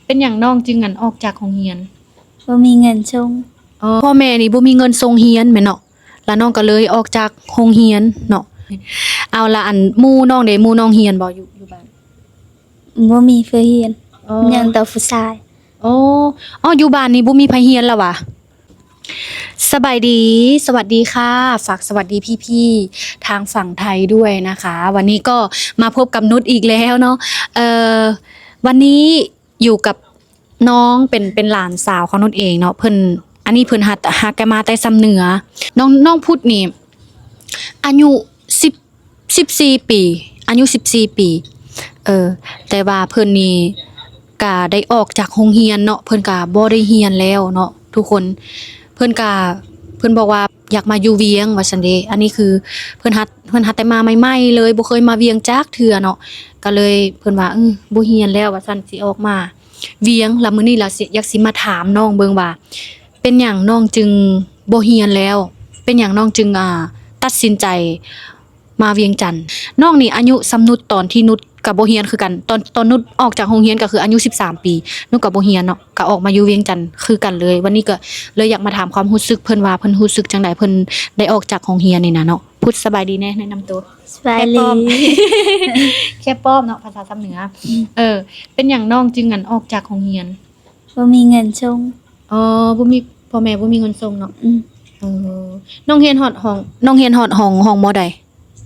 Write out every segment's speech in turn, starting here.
ປັນຫຍັງນ້ອງຈຶ່ງ ອັນ ອອກຈາກໂຮງຮຽນ? ບໍ່ມີເງິນສົ່ງ. ອໍ ພໍ່ແມ່ນີ້ບໍ່ມີເງິນສົ່ງຮຽນແມ່ນເນາະ, ລະນ້ອງກໍເລີຍອອກຈາກໂຮງຮຽນເນາະ. ເອົາລະ ອັນ ໝູ່ນ້ອງເດ ໝູ່ນ້ອງຮຽນບໍ່ ຢູ່ ຢູ່ບ້ານ? ບໍ່ມີເພື່ອນຮຽນ. ອໍ ຍັງແຕ່ຜູ້ຊາຍ. ອໍ ອໍ ຢູ່ບ້ານນີ້ບໍ່ມີໃຜຮຽນລະຫວາ? ສະບາຍດີ ສະຫວັດດີຄ່ະ ຝາກສະຫວັດດີພີ່ໆທາງຝັ່ງໄທດ້ວຍນະຄະ. ວັນນີ້ກໍມາພົບກັບນຸດອີກແລ້ວເນາະ. ເອີ ວັນນີ້ຢູ່ກັບນ້ອງ ເປັນ ເປັນຫຼານສາວຂອງນຸດເອງເນາະ. ເພິ່ນ ອັນນີ້ເພິ່ນຫາ ຫາກະມາແຕ່ຊຳເໜືອ. ນ້ອງ ນ້ອງພຸດນີ້ອາຍຸສິບ ສິບສີ່ປີ ອາຍຸສິບສີ່ປີ. ເອີ ແຕ່ວ່າເພິ່ນນີ້ກະໄດ້ອອກຈາກໂຮງຮຽນເນາະ, ເພິ່ນກະບໍ່ໄດ້ຮຽນແລ້ວເນາະທຸກຄົນ. ເພິ່ນກະ ເພິ່ນບອກວ່າຢາກມາຢູ່ວຽງວ່າຊັ້ນເດ. ອັນນີ້ຄືເພິ່ນຫາ ເພິ່ນຫາແຕ່ມາໃໝ່ໆເລີຍ, ບໍ່ເຄີຍມາວຽງຈັກເທື່ອເນາະ. ກະເລີຍເພິ່ນວ່າ ເອີ ບໍ່ຮຽນແລ້ວວ່າຊັ້ນ, ຊິອອກມາວຽງ. ລະມື້ນີ້ລະຊິ ຢາກຊິມາຖາມນ້ອງເບິ່ງວ່າ ເປັນຫຍັງນ້ອງຈຶ່ງບໍ່ຮຽນແລ້ວ? ເປັນຫຍັງນ້ອງຈຶ່ງ ອ່າ ຕັດສິນໃຈ ມາວຽງຈັນ. ນ້ອງນີ້ອາຍຸສ່ຳນຸດຕອນທີ່ນຸດກະບໍ່ຮຽນຄືກັນ. ຕອນ ຕອນນຸດອອກຈາກໂຮງຮຽນກະຄືອາຍຸສິບສາມປີ, ນຸດກະບໍ່ຮຽນເນາະ, ກະອອກມາຢູ່ວຽງຈັນຄືກັນເລີຍ. ວັນນີ້ກະເລີຍຢາກມາຖາມຄວາມຮູ້ສຶກເພິ່ນວ່າ ເພິ່ນຮູ້ສຶກຈັ່ງໃດ ເພິ່ນໄດ້ອອກຈາກໂຮງຮຽນນີ້ນະເນາະ. ພຸດ ສະບາຍດີແດ່ ແນະນຳໂຕ. ສະບາຍດີ. ແຄ່ປ້ອມ ແຄ່ປ້ອມເນາະ ພາສາຊຳເໜືອ. ອືມ ເອີ ເປັນຫຍັງນ້ອງຈຶ່ງ ອັນ ອອກຈາກໂຮງຮຽນ? ບໍ່ມີເງິນສົ່ງ. ອໍ ບໍ່ມີ ພໍ່ແມ່ບໍ່ມີເງິນສົ່ງເນາະ. ອືມ ເອີ ນ້ອງຮຽນຮອດຫ້ອງ ນ້ອງຮຽນຮອດຫ້ອງ ຫ້ອງ ມໍໃດ?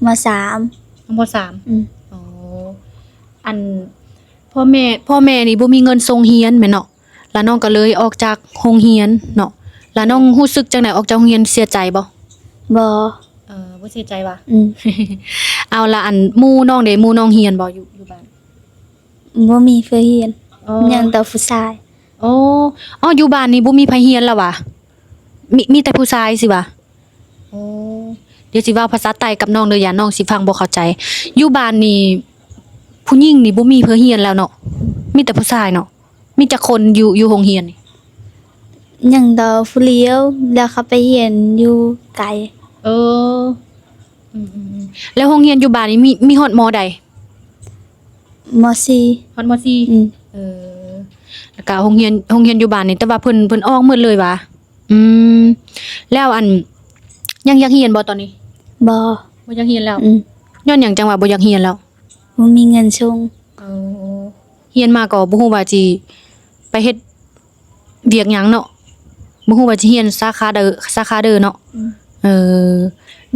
ມໍສາມ. ມໍສາມ. ອືມ ອໍ ອັນ ພໍ່ແມ່ ພໍ່ແມ່ນີ້ບໍ່ມີເງິນສົ່ງຮຽນແມ່ນເນາະ, ລະນ້ອງກໍເລີຍອອກຈາກໂຮງຮຽນເນາະ. ລະນ້ອງຮູ້ສຶກຈັ່ງໃດ ອອກຈາກໂຮງຮຽນ ເສຍໃຈບໍ່? ບໍ່. ເອີ ບໍ່ເສຍໃຈຫວາ? ອືມ ເອົາລະ ອັນ ໝູ່ນ້ອງເດ ໝູ່ນ້ອງຮຽນບໍ່ ຢູ່ ຢູ່ບ້ານ? ບໍ່ມີເພື່ອນຮຽນ. ອໍ ຍັງແຕ່ຜູ້ຊາຍ. ອໍ ອໍ ຢູ່ບ້ານນີ້ບໍ່ມີໃຜຮຽນລະຫວາ? ມີ ມີແຕ່ຜູ້ຊາຍຊິຫວາ? ໂອ້ ດຽວຊິເວົ້າພາສາໃຕ້ກັບນ້ອງເດີ ຢ້ານນ້ອງຊິຟັງບໍ່ເຂົ້າໃຈ. ຢູ່ບ້ານນີ້ຜູ້ຍິງນີ້ບໍ່ມີເພື່ອນຮຽນແລ້ວເນາະ, ມີແຕ່ຜູ້ຊາຍເນາະ. ມີຈັກຄົນຢູ່ ຢູ່ໂຮງຮຽນນີ້? ຍັງແຕ່ຜູ້ດຽວ ແລ້ວເຂົາໄປຮຽນຢູ່ໄກ. ເອີ ອືມໆໆ ແລ້ວໂຮງຮຽນຢູ່ບ້ານນີ້ມີ ມີຮອດ ມໍໃດ? ມໍສີ່. ຮອດ ມໍສີ່. ອືມ ເອີ ແລ້ວກະໂຮງຮຽນ ໂຮງຮຽນຢູ່ບ້ານນີ້ ແຕ່ວ່າເພິ່ນ ເພິ່ນອອກໝົດເລີຍຫວາ? ອືມ ແລ້ວ ອັນ ຍັງຢາກຮຽນບໍ່ຕອນນີ້? ບໍ່. ບໍ່ຢາກຮຽນແລ້ວ. ອືມ ຍ້ອນຫຍັງຈັ່ງວ່າບໍ່ຢາກຮຽນແລ້ວ? ບໍ່ມີເງິນສົ່ງ. ເອີ ຮຽນມາກໍບໍ່ຮູ້ວ່າຊິໄປເຮັດວຽກຫຍັງເນາະ, ບໍ່ຮູ້ວ່າຊິຮຽນສາຂາໃດ ສາຂາໃດເນາະ. ອືມ ເອີ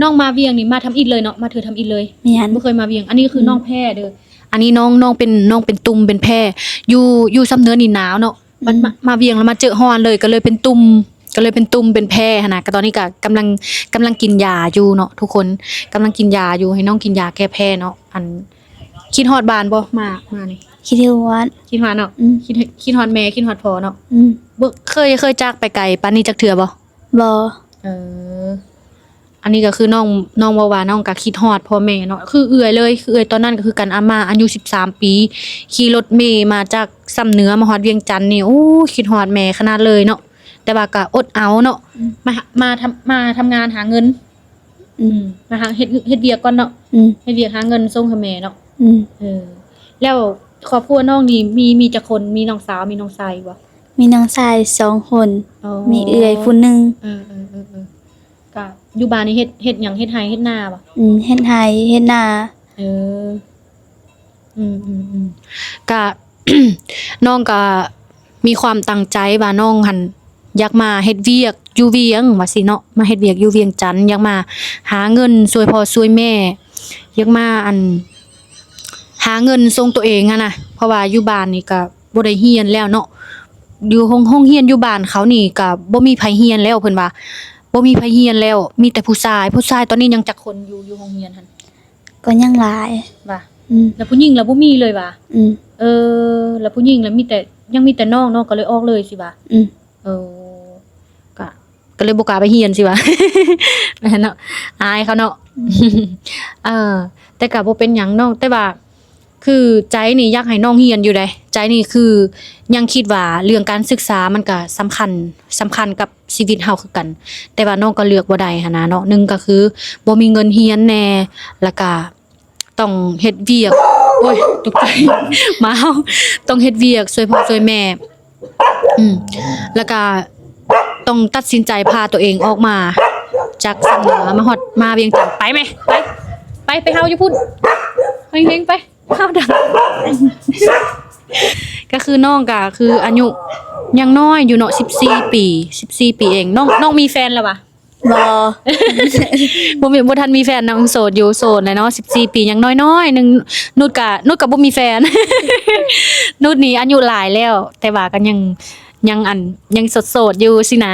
ນ້ອງມາວຽງນີ້ມາທຳອິດເລີຍເນາະ, ມາເທື່ອທຳອິດເລີຍ. ແມ່ນ. ບໍ່ເຄີຍມາວຽງ. ອັນນີ້ຄື ອືມ ນ້ອງແພ້ເດີ. ອັນນີ້ນ້ອງ ນ້ອງເປັນ ນ້ອງເປັນຕຸ່ມເປັນແພ້ ຢູ່ ຢູ່ຊຳເໜືອນີ້ໜາວເນາະ. ມັນ ອືມ ມາ ມາວຽງແລ້ວມາເຈີຮ້ອນເລີຍ ກໍເລີຍເປັນຕຸ່ມ ກໍເລີຍເປັນຕຸ່ມເປັນແພ້ຫັ້ນນະ. ກໍຕອນນີ້ກໍກຳລັງ ກຳລັງກິນຢາຢູ່ເນາະທຸກຄົນ, ກຳລັງກິນຢາຢູ່ ໃຫ້ນ້ອງກິນຢາແກ້ແພ້ເນາະ. ອັນ ຄິດຮອດບ້ານບໍ່? ມາ ມານີ້ ຄິດຮອດ. ຄິດຮອດເນາະ. ອືມ ຄິດ ຄິດຮອດແມ່ ຄິດຮອດພໍ່ເນາະ. ອືມ ບໍ່ເຄີຍ ເຄີຍຈາກໄປໄກປານນີ້ຈັກເທື່ອບໍ່? ບໍ່. ເອີ ອັນນີ້ກໍຄືນ້ອງ ນ້ອງເວົ້າວ່ານ້ອງກໍຄິດຮອດພໍ່ແມ່ເນາະ, ຄືເອື້ອຍເລີຍ ຄືເອື້ອຍຕອນນັ້ນກໍຄືກັນ. ອາ ມາອາຍຸສິບສາມປີ ຂີ່ລົດເມມາຈາກຊຳເໜືອມາຮອດວຽງຈັນນີ້ ໂອ້ ຄິດຮອດແມ່ຂະໜາດເລີຍເນາະ. ແຕ່ວ່າກໍອົດເອົາເນາະ. ອືມ ມາ ມາທຳ ມາທຳງານຫາເງິນ. ອືມ ອືມ ມາຫາເຮັດ ເຮັດວຽກກ່ອນເນາະ. ອືມ ເຮັດວຽກຫາເງິນສົ່ງໃຫ້ແມ່ເນາະ. ອືມ ເອີ ແລ້ວຄອບຄົວນ້ອງນີ້ມີ ມີຈັກຄົນ? ມີນ້ອງສາວ ມີນ້ອງຊາຍບໍ່? ມີນ້ອງຊາຍສອງຄົນ. ອໍ ມີເອື້ອຍຜູ້ໜຶ່ງ. ເອີໆໆ ກະຢູ່ບ້ານນີ້ເຮັດ ເຮັດຫຍັງ? ເຮັດໄຮ່ເຮັດນາບໍ່? ອືມ ເຮັດໄຮ່ເຮັດນາ. ເອີ ອືມໆໆ ກະ ນ້ອງກະມີຄວາມຕັ້ງໃຈວ່ານ້ອງຫັ້ນຢາກມາເຮັດວຽກຢູ່ວຽງວ່າຊີ້ເນາະ, ມາເຮັດວຽກຢູ່ວຽງຈັນ, ຢາກມາຫາເງິນຊ່ວຍພໍ່ຊ່ວຍແມ່, ຢາກມາ ອັນ ຫາເງິນສົ່ງໂຕເອງຫັ້ນນະ. ເພາະວ່າຢູ່ບ້ານນີ້ກະ ບໍ່ໄດ້ຮຽນແລ້ວເນາະ. ຢູ່ໂຮງ ໂຮງຮຽນຢູ່ບ້ານເຂົານີ້ກະບໍ່ມີໃຜຮຽນແລ້ວ ເພິ່ນວ່າບໍ່ມີໃຜຮຽນແລ້ວ ມີແຕ່ຜູ້ຊາຍ. ຜູ້ຊາຍຕອນນີ້ຍັງຈັກຄົນຢູ່ ຢູ່ໂຮງຮຽນຫັ້ນ? ກໍຍັງຫຼາຍ. ວ່າ ອືມ ແລ້ວຜູ້ຍິງລະບໍ່ມີເລີຍຫວາ? ອືມ ເອີ ແລ້ວຜູ້ຍິງລະມີແຕ່ ຍັງມີແຕ່ນ້ອງ ນ້ອງກໍເລີຍອອກເລີຍຊິຫວາ? ອືມ ເອີ ກະ ກໍເລີຍບໍ່ກ້າໄປຮຽນຊິຫວາ? ແມ່ນເນາະ ອາຍເຂົາເນາະ. ອືມ ເອີ ແຕ່ກໍບໍ່ເປັນຫຍັງນ້ອງ ແຕ່ວ່າ ຄືໃຈນີ້ຢາກໃຫ້ນ້ອງຮຽນຢູ່ໃດ໋, ໃຈນີ້ຄືຍັງຄິດວ່າເລື່ອງການສຶກສາມັນກະສຳຄັນ ສຳຄັນກັບຊີວິດເຮົາຄືກັນ, ແຕ່ວ່ານ້ອງກໍເລືອກບໍ່ໄດ້ຫັ້ນນະເນາະ. ໜຶ່ງກໍຄືບໍ່ມີເງິນຮຽນແດ່ ແລ້ວກະຕ້ອງເຮັດວຽກ ໂອ້ຍ ຕົກໃຈ ມາເຮົາຕ້ອງເຮັດວຽກຊ່ວຍພໍ່ຊ່ວຍແມ່ ອືມ ແລ້ວກະຕ້ອງຕັດສິນໃຈພາຕົວເອງອອກມາຈາກຊຳເໜືອ ມາຮອດ ມາວຽງຈັນ. ໄປແມະ ໄປ ໄປ ໄປເຮົາຢູ່ພຸ້ນ ເຮັງໆ ໄປ ເຮົາດັງ. ກະຄືນ້ອງກະຄືອາຍຸຍັງນ້ອຍຢູ່ເນາະ ສິບສີ່ປີ ສິບສີ່ປີເອງ. ນ້ອງ ນ້ອງມີແຟນແລ້ວຫວາ? ບໍ່ ບໍ່ມີ ບໍ່ທັນມີແຟນ. ນ້ອງໂສດຢູ່ ໂສດແຫຼະເນາະ ສິບສີ່ປີ ຍັງນ້ອຍໆໜຶ່ງ. ນຸດກະ ນຸດກະບໍ່ມີແຟນ ນຸດນີ້ອາຍຸຫຼາຍແລ້ວ ແຕ່ວ່າກະຍັງ ຍັງ ອັນ ຍັງໂສດໆຢູ່ຊີ້ນະ.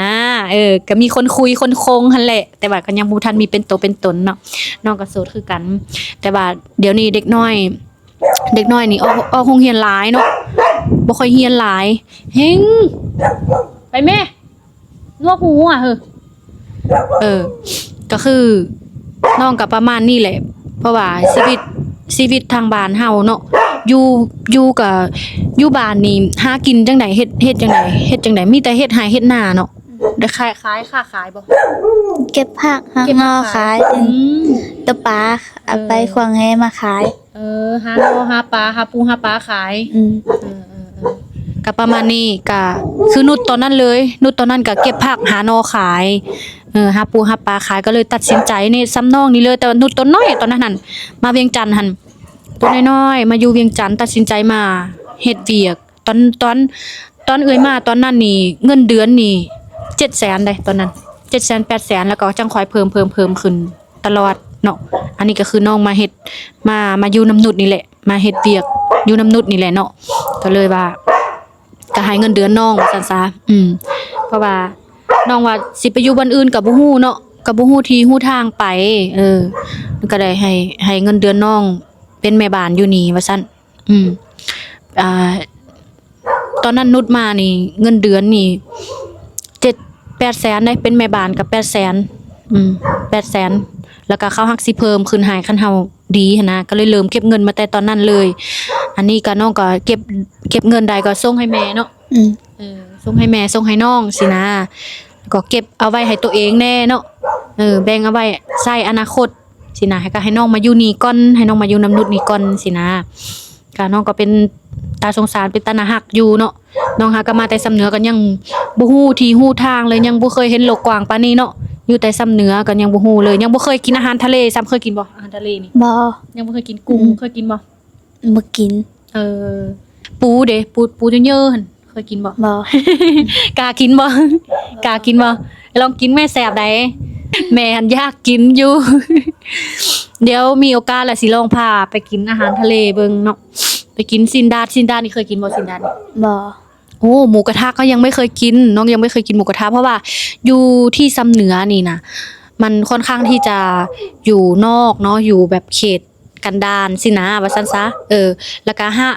ເອີ ກະມີຄົນຄຸຍຄົນຄົງຫັ້ນແຫຼະ ແຕ່ວ່າກະຍັງບໍ່ທັນມີເປັນໂຕເປັນຕົນເນາະ. ນ້ອງກະໂສດຄືກັນ ແຕ່ວ່າດຽວນີ້ເດັກນ້ອຍ ເດັກນ້ອຍນີ້ອອກ ອອກໂຮງຮຽນຫຼາຍເນາະ ບໍ່ຄ່ອຍຮຽນຫຼາຍ. ເຮັງ ໄປແມ່ ໜວກຫູອະເຮີ. ເອີ ກະຄືນ້ອງກະປະມານນີ້ແຫຼະ ເພາະວ່າຊີວິດ ຊີວິດທາງບ້ານເຮົາເນາະ ຢູ່ ຢູ່ກະ ຢູ່ບ້ານນີ້ຫາກິນຈັ່ງໃດ? ເຮັດ ເຮັດຈັ່ງໃດ? ເຮັດຈັ່ງໃດ? ມີແຕ່ເຮັດໄຮ່ເຮັດນາເນາະ. ໄດ້ຂາຍ ຂາຍ ຄ້າຂາຍບໍ່? ເກັບຜັກ ຫາໜໍ່ຂາຍ. ອືມ ຕົກປາ ເອົາໄປຂວ້າງແຫມາຂາຍ. ເອີ ຫາໜໍ່ ຫາປາ ຫາປູ ຫາປາຂາຍ. ອືມ ເອີ ເອີ ເອີ ກະປະມານນີ້ ກະຄືນຸດຕອນນັ້ນເລີຍ ນຸດຕອນນັ້ນກະເກັບຜັກ ຫາໜໍ່ຂາຍ ເອີ ຫາປູຫາປາຂາຍ ກະເລີຍຕັດສິນໃຈໃນຊຳນອງນີ້ເລີຍ. ແຕ່ວ່ານຸດຕອນນ້ອຍຕອນນັ້ນຫັ້ນ ມາວຽງຈັນຫັ້ນ ຕົວນ້ອຍໆ ມາຢູ່ວຽງຈັນ ຕັດສິນໃຈມາເຮັດວຽກ. ຕອນ ຕອນ ຕອນເອື້ອຍມາຕອນນັ້ນນີ້ ເງິນເດືອນນີ້ເຈັດແສນເດ້ ຕອນນັ້ນ ເຈັດແສນ ແປດແສນ ແລ້ວກໍຈັ່ງຄ່ອຍເພີ່ມ ເພີ່ມ ເພີ່ມຂຶ້ນຕະຫຼອດເນາະ. ອັນນີ້ກໍຄືນ້ອງມາເຮັດ ມາ ມາຢູ່ນຳນຸດນີ້ແຫຼະ ມາເຮັດວຽກຢູ່ນຳນຸດນີ້ແຫຼະເນາະ ກໍເລີຍວ່າ ກໍໃຫ້ເງິນເດືອນນ້ອງວ່າຊັ້ນຊະ. ອືມ ເພາະວ່ານ້ອງວ່າຊິໄປຢູ່ບ່ອນອື່ນກໍບໍ່ຮູ້ເນາະ ກໍບໍ່ຮູ້ທີ່ຮູ້ທາງໄປ. ເອີ ກໍໄດ້ໃຫ້ ໃຫ້ເງິນເດືອນນ້ອງເປັນແມ່ບ້ານຢູ່ນີ້ວ່າຊັ້ນ. ອືມ ອ່າ ຕອນນັ້ນນຸດມານີ້ ເງິນເດືອນນີ້ເຈັດແປດແສນເດ້ ເປັນແມ່ບ້ານກໍແປດແສນ. ອືມ ແປດແສນ ແລ້ວກໍເຂົາຮັກຊິເພີ່ມຂຶ້ນໃຫ້ ຄັນເຮົາດີຫັ້ນນະ ກໍເລີຍເລີ່ມເກັບເງິນມາແຕ່ຕອນນັ້ນເລີຍ. ອັນນີ້ກໍນ້ອງກໍເກັບ ເກັບເງິນໄດ້ກໍສົ່ງໃຫ້ແມ່ເນາະ. ອືມ ເອີ ສົ່ງໃຫ້ແມ່ ສົ່ງໃຫ້ນ້ອງຊີ້ນະ ກໍເກັບເອົາໄວ້ໃຫ້ຕົວເອງແດ່ເນາະ. ເອີ ແບ່ງເອົາໄວ້ໃຊ້ອະນາຄົດ ຊີ້ນະ ໃຫ້ ກໍໃຫ້ນ້ອງມາຢູ່ນີ້ກ່ອນ ໃຫ້ນ້ອງມາຢູ່ນຳນຸດນີ້ກ່ອນຊີ້ນະ. ກະນ້ອງກໍເປັນຕາສົງສານ ເປັນຕາໜ້າຮັກຢູ່ເນາະ. ນ້ອງຫາກໍມາແຕ່ຊຳເໜືອ ກໍຍັງບໍ່ຮູ້ທີ່ຮູ້ທາງເລີຍ ຍັງບໍ່ເຄີຍເຫັນໂລກກວ້າງປານນີ້ເນາະ. ຢູ່ແຕ່ຊຳເໜືອກໍຍັງບໍ່ຮູ້ເລີຍ ຍັງບໍ່ເຄີຍກິນອາຫານທະເລຊ້ຳ. ເຄີຍກິນບໍ່ອາຫານທະເລນີ້? ບໍ່ ຍັງບໍ່ເຄີຍກິນ. ກຸ້ງ ອືມ ເຄີຍກິນບໍ່? ບໍ່ກິນ. ເອີ ປູເດ ປູ ປູເຍີໆຫັ້ນ ເຄີຍກິນບໍ່? ບໍ່ ກ້າກິນບໍ່? ກ້າກິນບໍ່? ລອງກິນແມ່ ແຊບໃດ໋. ແມ່ຫັ້ນຢາກກິນຢູ່ ດຽວມີໂອກາດລະຊິລອງພາໄປກິນອາຫານທະເລເບິ່ງເນາະ ໄປກິນຊີ້ນດາດ. ຊີ້ນດາດນີ້ເຄີຍກິນບໍ່? ຊີ້ນດາດນີ້? ບໍ່. ໂອ້ ໝູກະທະກໍຍັງບໍ່ເຄີຍກິນ ນ້ອງຍັງບໍ່ເຄີຍກິນໝູກະທະ ເພາະວ່າຢູ່ທີ່ຊຳເໜືອນີ້ນະ ມັນຄ່ອນຂ້າງທີ່ຈະຢູ່ນອກເນາະ ຢູ່ແບບເຂດ ກັນດານຊີ້ນະ ວ່າຊັ້ນຊະ. ເອີ ແລ້ວກະຮ້າ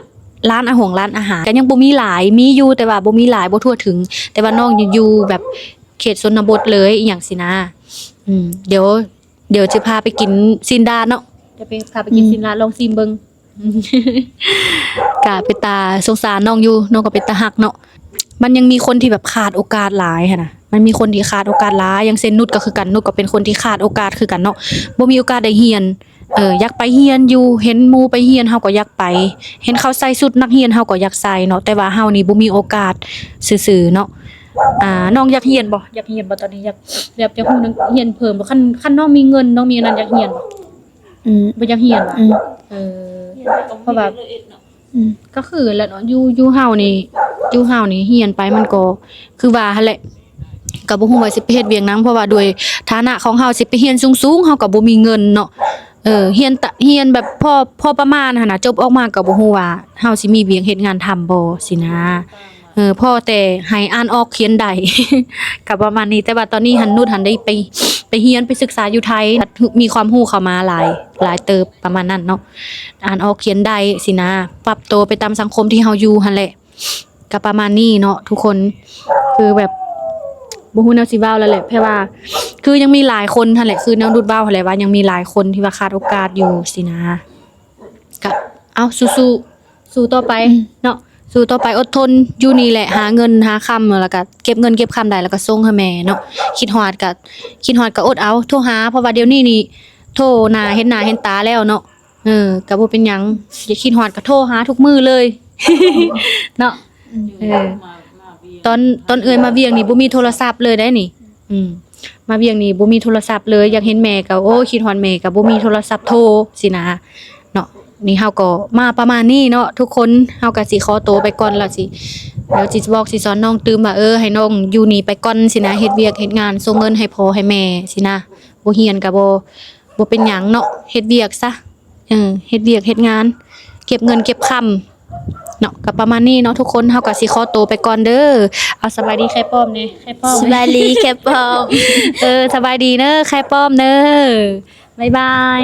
ນ ອາ ໂຮງຮ້ານອາຫານກໍຍັງບໍ່ມີຫຼາຍ ມີຢູ່ແຕ່ວ່າບໍ່ມີຫຼາຍ ບໍ່ທົ່ວເຖິງ. ແຕ່ວ່ານ້ອງຢູ່ ຢູ່ແບບເຂດຊົນນະບົດເລີຍ ອີ່ຫຍັງຊີ້ນະ. ອືມ ດຽວ ດຽວຈະພາໄປກິນຊີ້ນດາດເນາະ ຈະໄປ ພາໄປກິນ ອືມ ຊີ້ນດາດ ລອງຊີມເບິ່ງ. ກະເປັນຕາສົງສານນ້ອງຢູ່ ນ້ອງກໍເປັນຕາຮັກເນາະ. ມັນຍັງມີຄົນທີ່ແບບຂາດໂອກາດຫຼາຍຫັ້ນນະ ມັນມີຄົນທີ່ຂາດໂອກາດຫຼາຍ ຢ່າງເຊັ່ນນຸດກໍຄືກັນ ນຸດກໍເປັນຄົນທີ່ຂາດໂອກາດຄືກັນເນາະ ບໍ່ມີໂອກາດໄດ້ຮຽນ. ເອີ ຢາກໄປຮຽນຢູ່ ເຫັນໝູ່ໄປຮຽນເຮົາກໍຢາກໄປ ເຫັນເຂົາໃສ່ຊຸດນັກຮຽນເຮົາກໍຢາກໃສ່ເນາະ ແຕ່ວ່າເຮົານີ້ບໍ່ມີໂອກາດຊື່ໆເນາະ. ອ່າ ນ້ອງຢາກຮຽນບໍ່? ຢາກຮຽນບໍ່? ຕອນນີ້ຢາກ ຢາກ ຢາກຮູ້ນັກຮຽນເພີ່ມບໍ່? ຄັນ ຄັນນ້ອງມີເງິນ ນ້ອງມີອັນນັ້ນ ຢາກຮຽນບໍ່? ອືມ ບໍ່ຢາກຮຽນຫວາ? ອືມ ເອີ ເພາະວ່າ ອືມ ກໍຄືແຫຼະເນາະ ຢູ່ ຢູ່ເຮົານີ້ ຢູ່ເຮົານີ້ຮຽນໄປມັນກໍຄືວ່າຫັ້ນແຫຼະ ກໍບໍ່ຮູ້ວ່າຊິໄປເຮັດວຽກນຳ ເພາະວ່າໂດຍຖານະຂອງເຮົາຊິໄປຮຽນສູງໆ ເຮົາກໍບໍ່ມີເງິນເນາະ. ເອີ ຮຽນຕະ ຮຽນແບບພໍ ພໍປະມານຫັ້ນນະ ຈົບອອກມາກໍບໍ່ຮູ້ວ່າເຮົາຊິມີວຽກເຮັດງານທຳບໍ່ຊີ້ນະ. ເອີ ພໍແຕ່ໃຫ້ອ່ານອອກຂຽນໄດ້ ກໍປະມານນີ້. ແຕ່ວ່າຕອນນີ້ຫັ້ນ ນຸດຫັ້ນໄດ້ໄປ ໄປຮຽນໄປສຶກສາຢູ່ໄທ ມີຄວາມຮູ້ເຂົ້າມາຫຼາຍ ຫຼາຍເຕີບປະມານນັ້ນເນາະ ອ່ານອອກຂຽນໄດ້ຊີ້ນະ ປັບໂຕໄປຕາມສັງຄົມທີ່ເຮົາຢູ່ຫັ້ນແຫຼະ. ກໍປະມານນີ້ເນາະທຸກຄົນ ຄືແບບບໍ່ຮູ້ແນວຊິເວົ້າແລ້ວແຫຼະ ເພາະວ່າຄືຍັງມີຫຼາຍຄົນຫັ້ນແຫຼະ ຄືນ້ອງນຸດເວົ້າຫັ້ນແຫຼະວ່າຍັງມີຫຼາຍຄົນທີ່ວ່າຂາດໂອກາດຢູ່ຊີ້ນະ. ກໍເອົາ ສູ້ໆ ສູ້ຕໍ່ໄປ ອືມ ເນາະ ສູ້ຕໍ່ໄປ ອົດທົນຢູ່ນີ້ແຫຼະ ຫາເງິນຫາຄຳ ແລ້ວກໍເກັບເງິນເກັບຄຳໄດ້ ແລ້ວກໍສົ່ງໃຫ້ແມ່ເນາະ. ຄິດຮອດກໍ ຄິດຮອດກໍອົດເອົາ ໂທຫາ ເພາະວ່າດຽວນີ້ນີ້ໂທໜ້າເຫັນໜ້າເຫັນຕາແລ້ວເນາະ. ເອີ ກໍບໍ່ເປັນຫຍັງ ຊິຄິດຮອດກໍໂທຫາທຸກມື້ເລີຍເນາະ. ເອີ ຕອນ ຕອນເອື້ອຍມາວຽງນີ້ບໍ່ມີໂທລະສັບເລີຍໄດ໋ນີ້. ອືມ ມາວຽງນີ້ບໍ່ມີໂທລະສັບເລີຍ ຢາກເຫັນແມ່ກໍ ໂອ້ ຄິດຮອດແມ່ກໍບໍ່ມີໂທລະສັບໂທຊີ້ນະເນາະ. ນີ້ເຮົາກໍມາປະມານນີ້ເນາະທຸກຄົນ ເຮົາກໍຊິຂໍໂຕໄປກ່ອນ ແລ້ວຊິ ແລ້ວຊິບອກຊິສອນນ້ອງຕື່ມວ່າ ເອີ ໃຫ້ນ້ອງຢູ່ນີ້ໄປກ່ອນຊີ້ນະ ເຮັດວຽກເຮັດງານ ສົ່ງເງິນໃຫ້ພໍ່ໃຫ້ແມ່ຊີ້ນະ. ບໍ່ຮຽນກໍບໍ່ ບໍ່ເປັນຫຍັງເນາະ ເຮັດວຽກຊະ ເອີ ເຮັດວຽກເຮັດງານ ເກັບເງິນເກັບຄຳເນາະ. ກໍປະມານນີ້ເນາະທຸກຄົນ ເຮົາກໍຊິຂໍໂຕໄປກ່ອນເດີ. ເອົາ ສະບາຍດີແຂກປ້ອມແດ່ ແຂກປ້ອມ. ສະບາຍດີແຂກປ້ອມ. ເອີ ສະບາຍດີເດີແຂກປ້ອມເດີ ບາຍບາຍ.